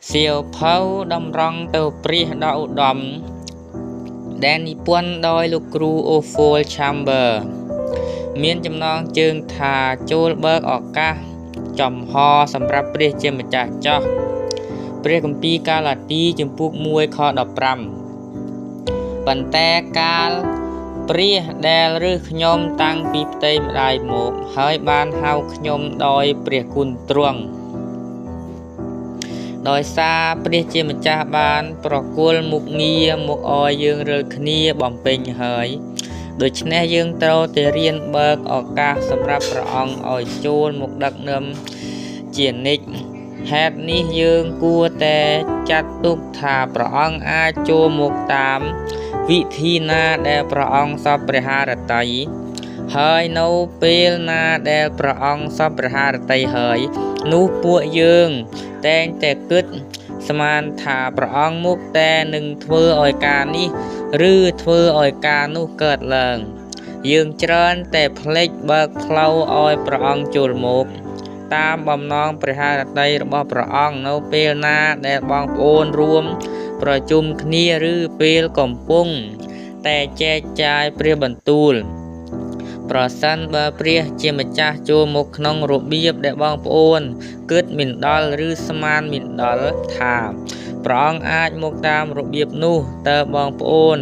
សៀវភៅតម្រង់ទៅព្រះដ៏ឧត្តមដែលនិពន្ធដោយលោកគ្រូ Oswald Chambers មានចំណងជើងថាចូលបើកឱកាសចំហសម្រាប់ព្រះជាម្ចាស់ចោះព្រះគម្ពីរកាឡាទីជំពូក1ខ15ប៉ុន្តែកាលព្រះដែលរើសខ្ញុំតាំងពីផ្ទៃម្ដាយមកហើយបានហៅខ្ញុំដោយព្រះគុណទ្រង់ដោយសារព្រះជាម្ចាស់បានប្រគល់មុខងារមកឲ្យយើងរាល់គ្នាបំពេញហើយដូច្នេះយើងត្រូវតែរៀនបើកឱកាសសម្រាប់ព្រះអង្គឲ្យចូលមកដឹកនាំជានិច្ចហេតុនេះយើងគួរតែចាត់ទុកថាព្រះអង្គអាចចូលមកតាមវិធីណាដែលព្រះអង្គសព្វព្រះハរតីហើយនៅពេលណាដែលព្រះអង្គសព្វព្រះハរតីហើយនោះពួកយើងតែងតែគិតស្មានថាព្រះអង្គមកតែនឹងធ្វើឲ្យការនេះឬធ្វើឲ្យការនោះកើតឡើងយើងច្រើនតែភ្លេចបើកផ្លូវឲ្យព្រះអង្គចូលមកតាមបំណងព្រះハរតីរបស់ព្រះអង្គនៅពេលណាដែលបងប្អូនរួមប្រជុំគ្នាឬពេលកំពុងតែចែកចាយព្រះបន្ទូលប្រសិនបើព្រះជាម្ចាស់ចូលមកក្នុងរបៀបដែលបងប្អូនគិតមិនដល់ឬស្មានមិនដល់ថាព្រះអង្គអាចមកតាមរបៀបនោះតើបងប្អូន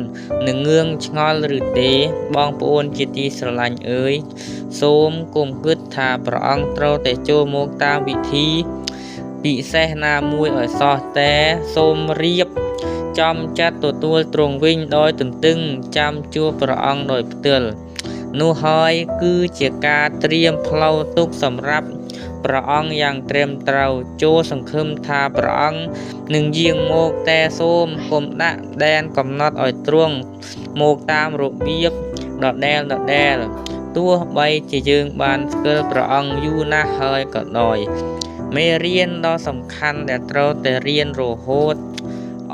នឹងងឿងឆ្ងល់ឬទេបងប្អូនជាទីស្រឡាញ់អើយសូមកុំគិតថាព្រះអង្គត្រូវតែចូលមកតាមវិធីពិសេសណាមួយឲ្យសោះតែសូមរៀបចំចាត់ទទួលទ្រង់វិញដោយទន្ទឹងចាំជួបព្រះអង្គដោយផ្ទាល់នោះហើយគឺជាការត្រៀមផ្លូវទុកសម្រាប់ព្រះអង្គយ៉ាងត្រឹមត្រូវចូលសង្ឃឹមថាព្រះអង្គនឹងយាងមកតែសូមកុំដាក់ដែនកំណត់ឲ្យទ្រង់មកតាមរបៀបដដែលៗទោះបីជាយើងបានស្គាល់ព្រះអង្គយូរណាស់ហើយក៏ដោយមេរៀនដ៏សំខាន់ដែលត្រូវតែរៀនរហូត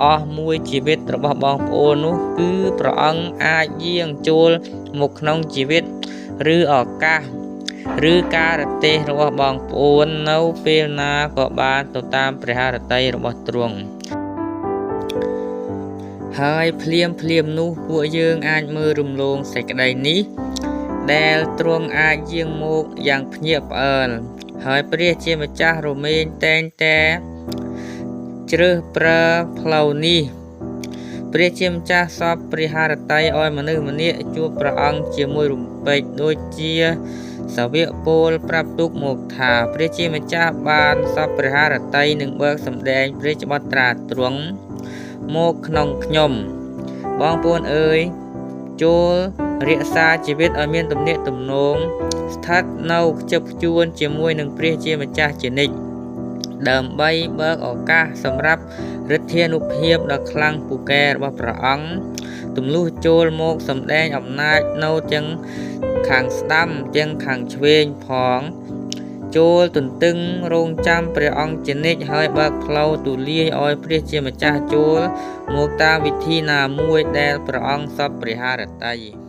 អស់មួយជីវិតរបស់បងប្អូននោះគឺព្រះអង្គអាចយាងចូលមកក្នុងជីវិតឬឱកាសឬការទេសរបស់បងប្អូននៅពេលណាក៏បានទៅតាមព្រះハរតីរបស់ទ្រង់ហើយភ្លាមភ្លាមនោះពួកយើងអាចមើលរំលងសេចក្តីនេះដែលទ្រង់អាចយាងមកយ៉ាងភ្ញាក់ផ្អើលហើយព្រះជាម្ចាស់រមែងតែងតែជ្រើសប្រើផ្លូវនេះព្រះជាម្ចាស់សពព្រះハរតីឲ្យមនុស្សម្នាក់ជួបព្រះអង្គជាមួយរំពេចដូចជាសាវកពលប្រាប់ទុកមកថាព្រះជាម្ចាស់បានសពព្រះハរតីនឹងបើកសម្ដែងព្រះច្បាប់ត្រាទ្រង់មកក្នុងខ្ញុំបងប្អូនអើយចូលរក្សាជីវិតឲ្យមានទំនាក់ទំនងស្ថិតនៅខ្ជាប់ខ្ជួនជាមួយនឹងព្រះជាម្ចាស់ជានិច្ចដើម្បីបើកឱកាសសម្រាប់ឫទ្ធានុភាពដ៏ខ្លាំងពូកែរបស់ព្រះអង្គទម្លុះចូលមកសម្ដែងអំណាចនៅទាំងខាងស្ដាំទាំងខាងឆ្វេងផងចូលទន្ទឹងរង់ចាំព្រះអង្គជានិច្ចហើយបើកផ្លូវទូលាយឲ្យព្រះជាម្ចាស់ចូលមកតាមវិធីណាមួយដែលព្រះអង្គសព្វព្រះハរតី